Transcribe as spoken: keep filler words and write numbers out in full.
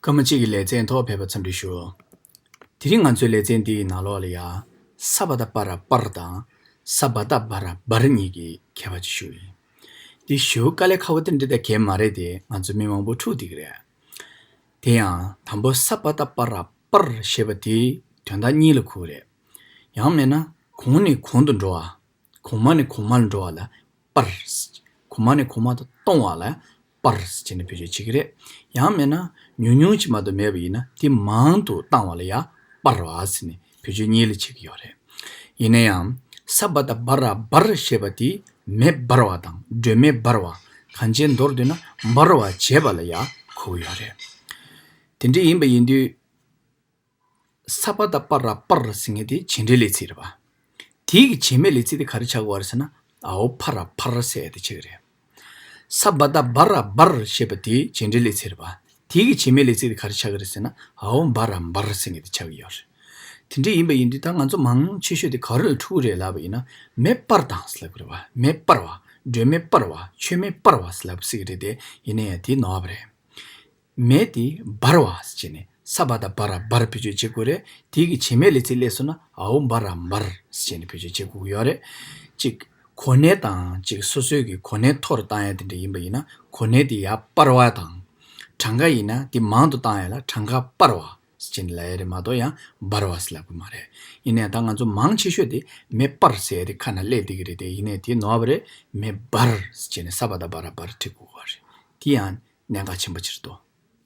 སྐར་མ་གཅིག་གི་ལེ་ཚན་ཐོག་ཕེབས་པར་འཚམས་འདྲི་ཞུ། དེ་རིང་ང་ཚོའི་ལེ་ཚན་འདིའི་ནང་ལོགས་ལ་ཡ། ས་བ་ད་པ་ར་པར་དང་། ས་བ་ད་བ་ར་བར་གཉིས་ཀྱི་ཁྱད་པར་ཅིག་ཞུ་ཡིན། འདི་ཞུ་དཀའ་ལས་ཁག་པོ་དེ་འདྲ་ད་གས་མ་རེད་དེ། ང་ཚོ་མི་མང་པོ་འཁྲུག་བསྡད་ཀྱི་རེད། དེ་ཡང་དང་པོ་ས་བ་ད་པ་ར་པར་ཞེས་པ་དེ་དོན་དག་གཉིས་ལ་གོ་གི་རེད། ཡང་མིན་ན་གོང་ནས་གོང་དུ་འགྲོ་བ། གོང་མ་ནས་གོང་མར་འགྲོ་བ་ལ་པར། གོང་མ་ནས་གོང་མ་དུ་གཏོང་བ་ལ་པར་ཟེར་ནས་བེད་སྤྱོད་བྱེད་ཀྱི་རེད། ཡང་མིན་ན་ཉུང་ཉུང་ཅིག་མ་གཏོགས་མེད་པ་ཡིན་ན་དེ་མང་དུ་བཏང་བ་ལ་ཡང་པར་བ་ཟེར་ནས་བེད་སྤྱོད་གཉིས་ལ་བྱེད་ཀྱི་ཡོད་རེད། ཡིན་ན་ཡང་ས་བ་ད་བ་ར་བར་ཞེས་པ་དེ་མེ་འབར་བ་དང་སྒྲོན་མེ་འབར་བ། གང་ཅིའི་མདོར་བསྡུས་ན་འབར་བ་བྱེད་པ་ལ་ཡང་གོ་གི་ཡོད་རེད། དེ་འདྲ་ཡིན་པ་ཡིན་དུས། ས་བ་ད་པ་ར་པར་ཟེར་མཁན་དེ་བྱེད་འབྲེལ་ལས་ཚིག་རེད་པ། དེའི་གི་བྱེད་མེད་ལས་ཚིག་དེ་ག་རེ་ཆགས་ཀྱི་ཡོད་རེད་ཟེར་ན། འའོ་ཕ་ར་ཕར་ཟེར་ཡ་དེ་ཆགས་ཀྱི་རེད། ས་བ་ད་བ་ར་བར་ཞེས་པ་དེ་བྱེད་འབྲེལ་ལས་ཚིག་རེད་པ། དེའི་གི་བྱེད་མེད་ལས་ཚིག་དེ་ག་རེ་ཆགས་ཀྱི་རེད་ཟེར་ན། འའོ་བ་ར་འབར་ཟེར་མཁན་དེ་ཆགས་ཀྱི་ཡོད་རེད། དེ་འདྲ་ཡིན་པ་ཡིན་དུས་ད་ང་ཚོ་མང་ཆེ་ཤོས་དེ་ག་རེ་ལ་འཁྲུག་གི་རེད་ལབ་པ་ཡིན་ན། མེ་སྤར་དང་ཟེར་ལབ་ཀྱི་རེད་པ། མེ་སྤར་བ། སྒྲོན་མེ་སྤར་བ། མཆོད་མེ་སྤར་བ་ཟེར་ལབ་སྲིད་ཀྱི་རེད་དེ། ཡིན་ན་ཡང་དེ་ནོར་བ་རེད། མེ་དེ་འབར་བ་ཟེར་བྱས་ནས་ས་བ་ད་བ་ར་འབར་བེད་སྤྱོད་བྱེད་དགོས་རེད། དེ་གི་བྱེད་མེད་ལས་ཚིག་སླེབས་སོང་ན་འའོ་བ་ར་འབར་ཟེར་བྱས་ནས་བེད་སྤྱོད་བྱེད་དགོས་ཀྱི་ཡོད་རེད། གཅིག་གོ་གནས་དང་གཅིག་སོ་སོའི་གི་གོ་གནས་མཐོ་རུ་བཏང་ཡ་དེ་འདྲ་ཡིན་པ་ཡིན་ན་གོ་གནས་དེ་ཡར་སྤར་བ་དང་། གྲངས་ཀ་ཡིན་ན་དེ་མང་དུ་བཏང་ཡ་ལ་གྲངས་ཀ་སྤར་བ་ཟེར་བྱས་ནས་ལབ་ཡ་རེད་མ་གཏོགས་ཡང་འབར་བ་ཟེར་ལབ་ཀྱི་མ་རེད། ཡིན་ནའི་ད་ང་ཚོ་མང་ཆེ་ཤོས་དེ་མེ་སྤར་ཟེར་ཡ་དེ་ཁ་ནང་སླེབས་བསྡད་ཀྱི་རེད་དེ། ཡིན་ནའི་དེ་ནོར་བ་རེད། མེ་འབར་ཟེར་བྱས་ནས་ས་བ་ད་བ་ར་འབར་བྲི་དགོས་པ་རེད། དེ་ཡང་གནད་འགག་ཆེན་པོ་ཅིག་རེད་དོ།